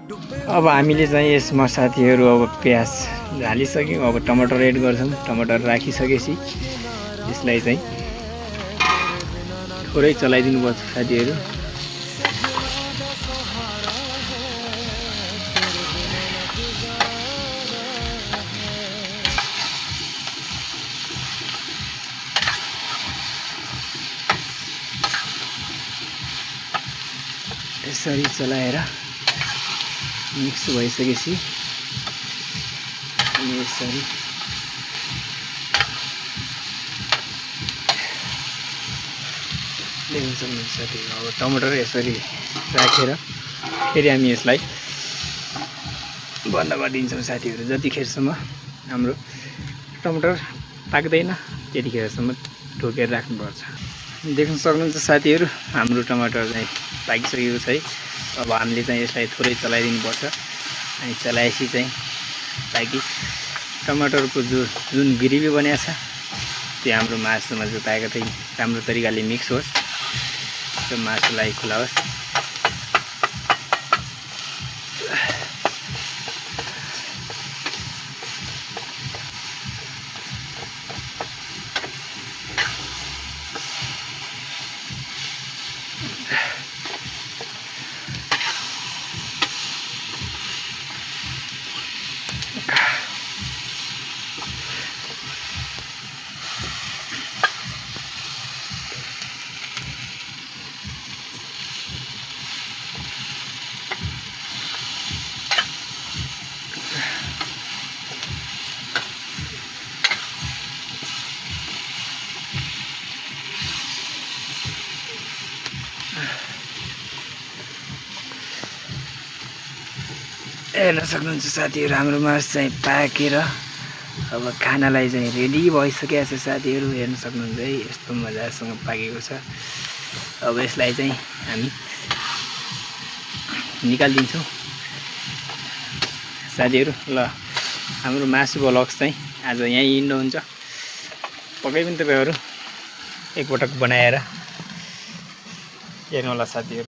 अब हामीले चाहिँ यसमा साथीहरू अब प्याज हालिसक्यौँ। अब टमाटर एड गर्छौँ। टमाटर राखिसकेपछि यसलाई चाहिँ थोरै चलाइदिनु पर्छ साथीहरू। यसरी चलाएर मिक्स भइसकेपछि यसरी देख्न सक्नुहुन्छ साथीहरू। अब टमाटर यसरी राखेर फेरि हामी यसलाई बन्द गरिदिन्छौँ साथीहरू। जतिखेरसम्म हाम्रो टमाटर पाक्दैन त्यतिखेरसम्म ढोकेर राख्नुपर्छ। देख्न सक्नुहुन्छ साथीहरू, हाम्रो टमाटर चाहिँ पाकिसकेको छ है। अब हामीले चाहिँ यसलाई थोरै चलाइदिनुपर्छ। अनि चलाएपछि चाहिँ ताकि टमाटरको जुन ग्रेभी बनिएको छ त्यो हाम्रो मासुमा जो पाएको चाहिँ राम्रो तरिकाले मिक्स होस्, त्यो मासुलाई खुलाओस्। हेर्न सक्नुहुन्छ साथीहरू, हाम्रो मासु चाहिँ पाकेर अब खानालाई चाहिँ रेडी भइसकेको छ साथीहरू। हेर्न सक्नुहुन्छ है, यस्तो मजासँग पाकेको छ। अब यसलाई चाहिँ हामी निकालिदिन्छौँ साथीहरू। ल, हाम्रो मासु ब्लग्स चाहिँ आज यहीँ इन्ड हुन्छ। पक्कै पनि तपाईँहरू एकपटक बनाएर हेर्नु होला साथीहरू।